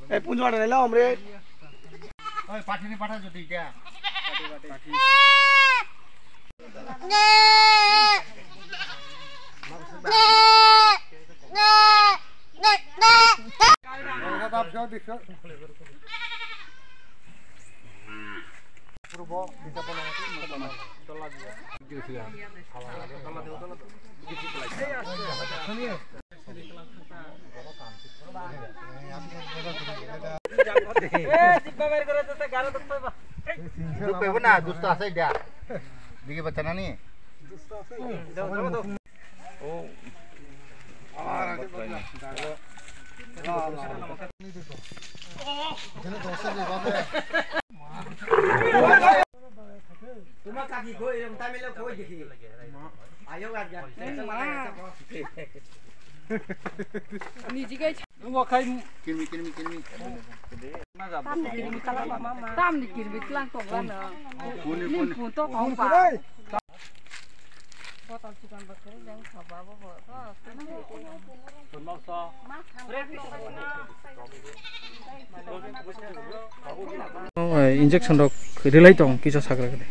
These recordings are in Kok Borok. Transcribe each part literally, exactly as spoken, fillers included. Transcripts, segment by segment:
Eh, punjo ada lela, hombre. Oi, pathini patha jodi kya? Dukpebo na, dusto asai dia. Digi bachanani. Tuma kaki koi, rom tamilo koi dikhi. Ayo gajga. Niji gai. Kirmi, kirmi, kirmi. Tamni kirmi tlang tong lano. Ning pun to kong pa. Botol chikan botol leng khaba bo bo. Injection rok rilai tong kisa sagra kede.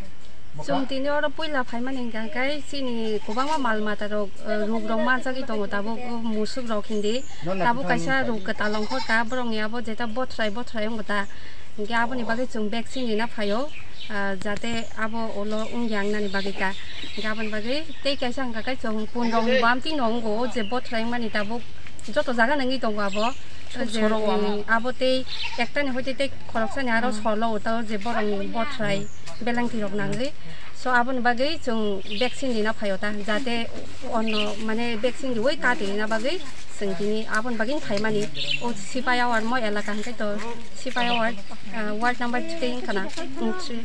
Chwng tini oro puila phaimani hwnkha khe chini kwbangma mal mata rok, eh, ruk rok manjagwi tongo tabuk, oh, musuk rok hindi. Tabuk kaisa ruk kwtal ongkhorkha borokni abo jeta bothrai bothrai wngkha ta. Hinkhe aboni bagwi chwng vaccine rina phaio, ah, jate abo ulo wngya wngnani bagwi ta. Hinkhe aboni bagwi tei kaisa hwnkha khe chwng pun rok bam tino wngo je bothrai wngmani tabuk joto jaga nangwi tongo abo. Je, mm, abo tei ektani hoite tei khoroksani aro solo uta je borokni bothrai belengti rok nangwi. So aboni bagwi chwng vaccine rina phaio ta, jate onno mane vaccine riwi kati rina bagwi chwng tini aboni bagwi phaimani. O Sipai Awar mo elaka hwnkhe to Sipai Awar, ah, ward number three wngkha na? Mm, three.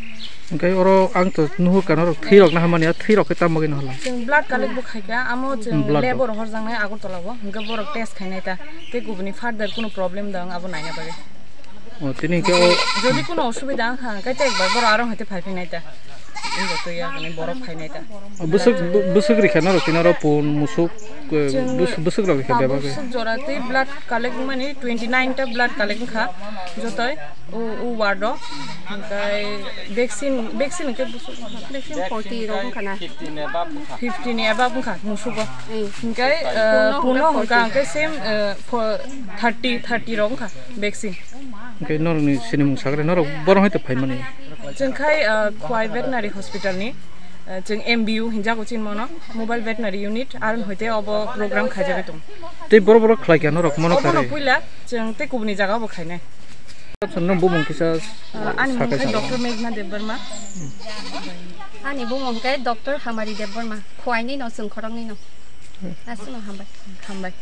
Hwnkhe oro ang to nuhur kha norok thwi rok na hamani, a thwi rok khe tamo bagwi no hala? Chwng blood collect bo khaikha, amo chwng lab o rohorjaknai Agartala o, hwnkhe borok test khainai ta, tei kubuni further kunu problem dong abo naina bagwi. O, tini hwnkhe o jodi kunu osubida wngkha, hwnkhe tei ekbar borok aro hwnkhe phai phinai ta. Wngbo twi ya, hwnwi borok phainai ta. O, bwswk, bw-, bwswk rikha norok tini oro pun, musuk, eh, bwswk rok rikha bebak khe? Tabuk swk jora twi blood collect wngmani twenty nine ta blood collect wngkha jotoi o, o ward o. Hwnkhe vaccine, vaccine hwnkhe bwswk wngkha? Vaccine forty rok wngkha na? Fifty ni above wngkha musugo. Hwnkhe, eh, puno hwnkha hwnkhe same, eh, thirty, thirty rok wngkha vaccine. Hwnkhe norokni sinimung sakre, norok borok hai to phaimani? Chwng khai, ah, Khowai Veterinary Hospital ni, ah, chwng M V U hinjago chinmano, Mobile Veterinary Unit, aro hoite obo program khaijagwi tongo. Tei borok borok khlai kha norok mono obono karwi? Puila chwng tei kubuni jaga obo khainai. Nong bumung kisa. Ah, ani mung khai Doctor Meghna Debbarma. Ani bumung khai Doctor Hamari Debbarma. Khowai ni no, chwng khorok ni no. Aswk no hambai. Hambai.